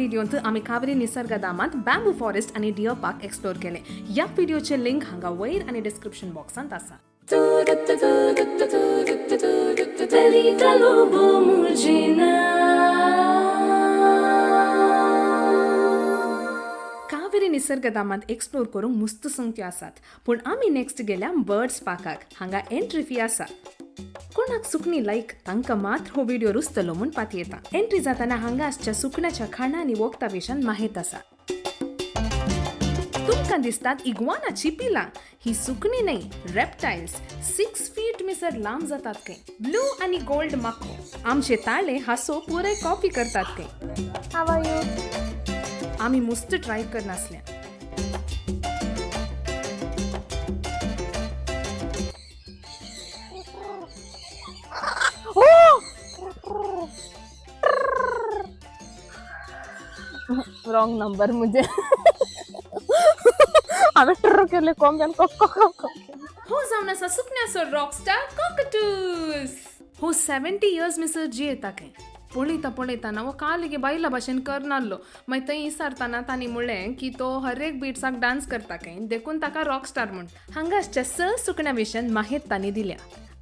व्हिडियोंत आमी Kaveri निसर्गधामांत bamboo forest आनी deer park explore केले. ह्या व्हिडियोचे लिंक हांगा वयर आनी डिस्क्रिप्शन बॉक्सांत आसा. कावेरी निसर्गधामांत एक्सप्लोर करूंक मुस्त संगत्यो आसात, पूण आमी नेक्स्ट गेल्या बर्ड्स पार्काक. हांगा एंट्री फी आसा. कोणाक सुकणी लायक तांकां मात्र हो व्हिडिओ रुचतलो म्हूण पातयेता. एंट्री जाताना हांगा आसच्या सुकण्याच्या खाणा आनी वखदा विशयान माहित आसा. तुमकां दिसतात इग्वानाची पिलां. ही सुकणी न्हय, रेप्टायल्स. 6 फीट मिसर लांब जातात खंय. ब्लू आनी गोल्ड माको आमचे ताळे हांसो पुराय कॉपी करतात खंय. How are you? आमी मुस्त ट्राय करनासल्या. रॉंग नंबर मुझे. हांवें ट्र केले कोंब्यान कॉक कॉक कॉक. हो जावन आसा सुकण्याचो रॉक स्टार कॉकटूस. हो 70 इयर्स मिसर जियेता खंय. पळयता पळयतना हो काल बायला भाशेन करनासलो. मागीर थंय विचारतना तांणी म्हणलें की तो हर एक बिट्साक डान्स करता खंय, देखून ताका रॉक स्टार म्हण. हांगा आसच्या स सुकण्या विशयान माहित तांणी दिल्या.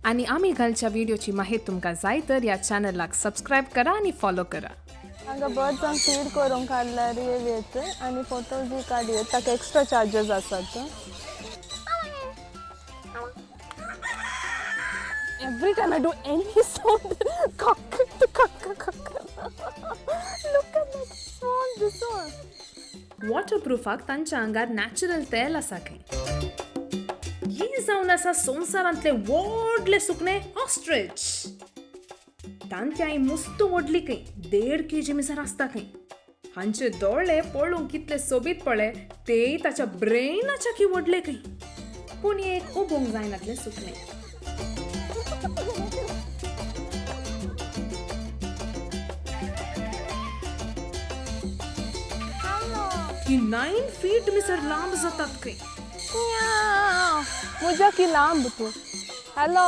आनी आमी घालच्या व्हिडिओची माहित तुमकां जाय तर ह्या चॅनलाक सबस्क्रायब करा आनी फॉलो करा. हांगा बर्ड्सांक फीड करूंक काडल्यार येत आनी फोटोज बी काडयेत, ताका एक्स्ट्रा चार्जेस आसात. Every time I do any sound, cock, cock, cock. Look at that small this one. वॉटरप्रुफाक तांच्या आंगार नॅचरल तेल आसा खंय. ही जावन आसा संवसारांतले व्हडले सुकणें ऑस्ट्रिच. तांत्यां ही मुस्त व्हडली खंय, 1.5 केजी मिसर आसता खंय. हांचे दोळे पळोवंक कितले सोबीत पळय, तेय ताच्या ब्रेनाच्या की व्हडले खंय. पूण एक उबोंक जायनातलें सुकणें. ही 9 फीट मिसर लांब जातात खंय. मुझ्या की लांब तूं. हॅलो,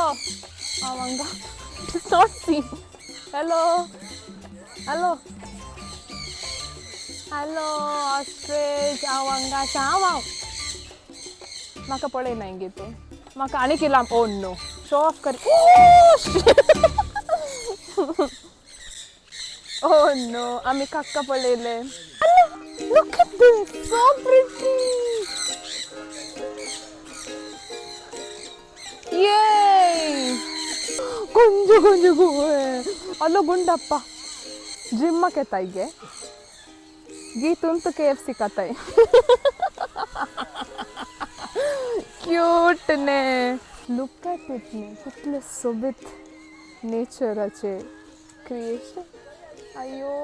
हांव हांगा. Not see. Hello hello hello ostrich, हांव हांगा आसा. हांव हांव म्हाका पळयनाय गे तूं. म्हाका आनी की लांब. ओ नो, शो ऑफ कर. ओ नो, आमी काक्का पळयले. Look at this, so pretty. Yay! गुंजು ಗುಂಜು ಗು. ಅಲ್ಲೋ ಗುಂಡಪ್ಪ ಜಿಮ್ಮ ಕೆತ್ತಾಯಿಗೆ ಗೀ ತುಂತು ಕೆ ಎಫ್ ಸಿ ಕತ್ತಾಯಿ. क्यूट ने. लुक एट it ने, कितले सोबीत नेचराचे क्रिएशन. अय्यो,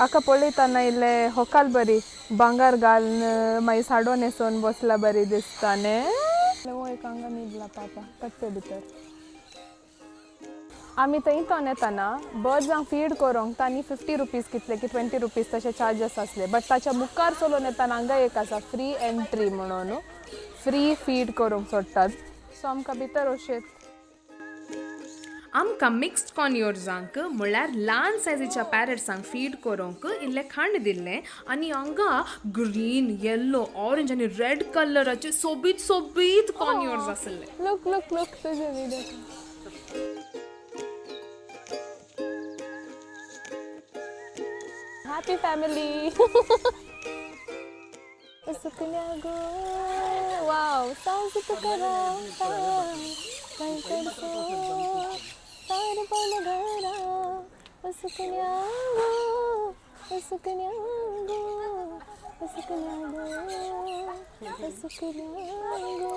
आका पळयतना इल्ले होकाल बरी भांगर घालून मागीर साडो न्हेसोवन बसला बरी दिसता ने. एक हांगा न्हिदला पापा कट्टे भितर. आमी थंय तो येताना बर्ड्सांक फीड करूंक तांणी 50 रुपीज कितले की 20 रुपीज तशे चार्जस आसले. बट ताच्या मुखार चलोवन येताना हांगा एक आसा फ्री एंट्री म्हणून, फ्री फीड करूंक सोडटात. सो आमकां भितर वशेत. आमकां मिक्स्ड कॉन्योर्सांक म्हळ्यार ल्हान सायजीच्या पॅरट्सांक फीड करूंक इल्लें खाण दिल्लें. आनी हांगा ग्रीन, येल्लो, ऑरेंज आनी रेड कलराचे सोबीत सोबीत कॉन्योर्स आसले. लूक लूक लूक, तुझे video. Happy family. सुकण्या गो, वाव सावज करा तार पावल घरा. सुकण्या गो, सुकण्या गो, सुकण्या गो, सुकण्या गो.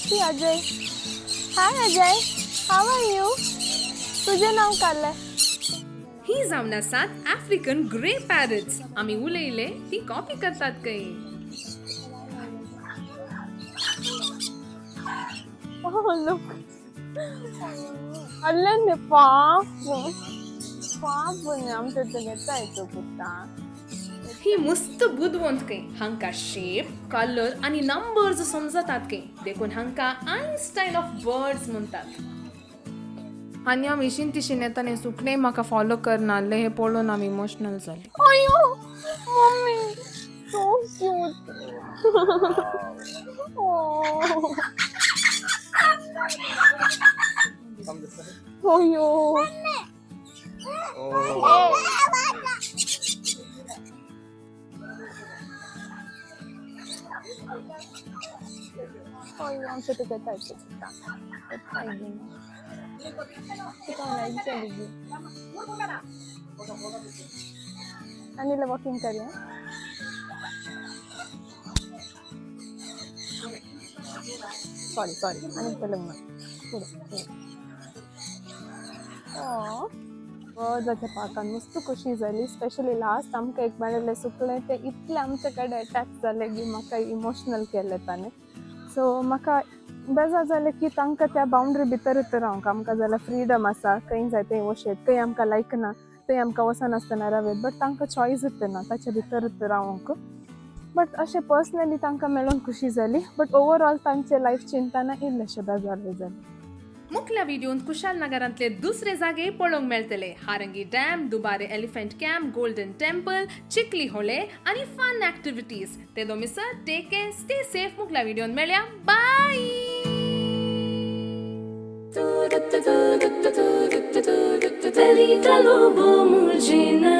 See Ajay. Hi Ajay. How are you? तुझे नाव काडलें. ही जावन आसात आफ्रिकन ग्रे पॅरट्स. आमी उलयले ती कॉपी करतात खंय. Oh, look. ಅಲ್ಲೇ ಪಾಪ ಪಾಪ आमच्या घेता पुता. ही मुस्त बुदवंत खंय. हांकां शेप, कलर आनी नंबर्स समजतात खंय, देखून हांकां आयन्स्टायन ऑफ बर्ड्स म्हणटात. आनी हांव इशीन तिशीन येता न्ही, सुकणें म्हाका फॉलो करनासलें, हें पळोवन हांव इमोशनल जालें. अयो मम्मी, सो क्यूट. Oh. अयो. Oh. अयो, आमच्या तुका येता तुका लायक जाली. आनी वॉकिंग करया. सॉरी सॉरी, आनी लग्न फुडें. जाच्या पार्कान मस्त खुशी जाली. स्पेशली लास्ट आमकां एक मेळिल्लें सुकणें, तें इतलें आमचे कडेन अटॅच जालें की म्हाका इमोशनल केलें ताणें. सो म्हाका बेजार जालें की तांकां त्या बाउंड्री भितरूच रावंक, आमकां जाल्यार फ्रिडम आसा, खंय जाय थंय वचयेत, खंय आमकां लायक ना थंय आमकां वचनासतना रावयत, बट तांकां चॉयसूच ना ताच्या भितरूच रावंक. बट अशें पर्सनली तांकां मेळून खुशी जाली, बट ओवरऑल तांचे लायफ चिंतना इल्लेशें बेजार जालें. मुखल्या व्हिडियोंत कुशाल नगरांतले दुसरे जागे पळोवंक मेळटले: Harangi dam, Dubare elephant camp, golden temple, Chikhli Hole आनी फन ऍक्टिव्हिटीज. ते दोमिसर टेक केअर, स्टे सेफ. मुखल्या व्हिडियोंत मेळया, बाय. Pelita Lobo Murgina.